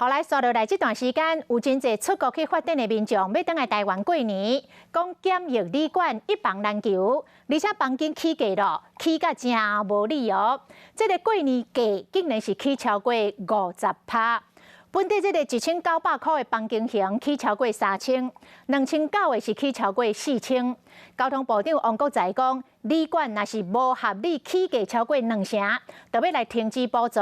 好來，紲落來這段時間，有真濟出國去發展的民眾欲轉來台灣過年，講檢疫旅館一房難求，而且房間起價咯，起甲誠無理哦。這个過年價竟然是起超過50%。本地這个1900箍的房間型起超過3000，2900的是起超過4000。交通部長王國材講，旅館若是無合理起價超過兩成，就欲來停止補助。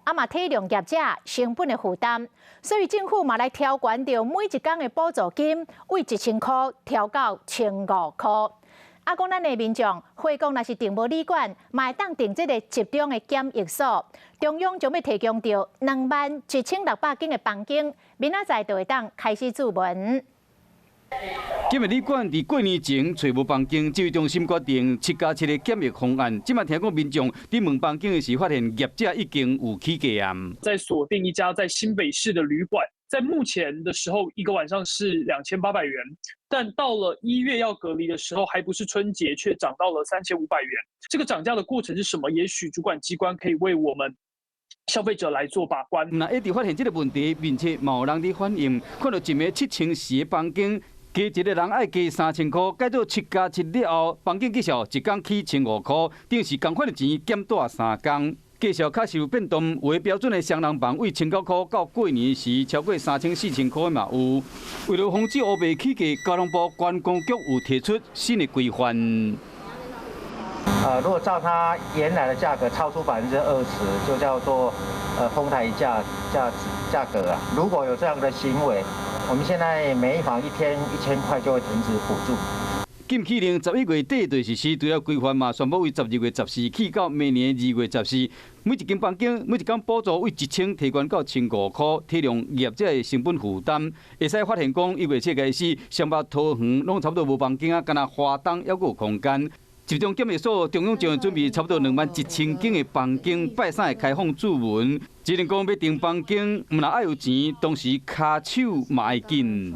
啊嘛體諒業者成本的負擔，所以政府嘛來調懸著每一工的補助金，為1000箍調到1500箍。啊，講咱的民眾，回國若是訂無旅館，嘛會當訂這个集中的檢疫所。中央將欲提供著21,600間的房間，明仔載就會當開始注門。檢疫旅館佇過年前揣無房間，指揮中心決定7加7的檢疫方案。這馬聽講民眾佇問房間的時，發現業者已經有起價啊。在鎖定一家在新北市的旅館，在目前的時候，一個晚上是2800元，但到了1月要隔離的時候，還不是春節，卻漲到了3500元。這個漲價的過程是什麼？也許主管機關可以為我們消費者來做把關。那一直發現這个問題，並且嘛有人佇反映，看著一暝7004的房間。加一个人愛加3000箍，改做7加7了後，房間繼續一工起1500箍，等於是仝款的錢減蹛3工。價數確實有變動，有的標準的雙人房為1900箍，到過年時超過3000、4000箍的嘛有。為了防止烏白起價，交通部觀光局有提出新的規範。如果照它原來的價格超出20%，就叫做哄抬價格啊。如果有這樣的行為，我們現在每一房一天1000塊就會停止補助。禁起令11月底就實施，除了規範嘛，宣布為12月14起到明年2月14，每一間房間每一工補助為1000提懸到1500箍，體諒業者的成本負擔。會使發現講1月7開始，雙北桃園攏差不多無房間啊，干焦花東猶閣有空間。集中檢疫所中央將準備差不多21,000間的房間，拜三會開放注門。只能講欲訂房間，毋但愛有錢，同時跤手嘛愛緊。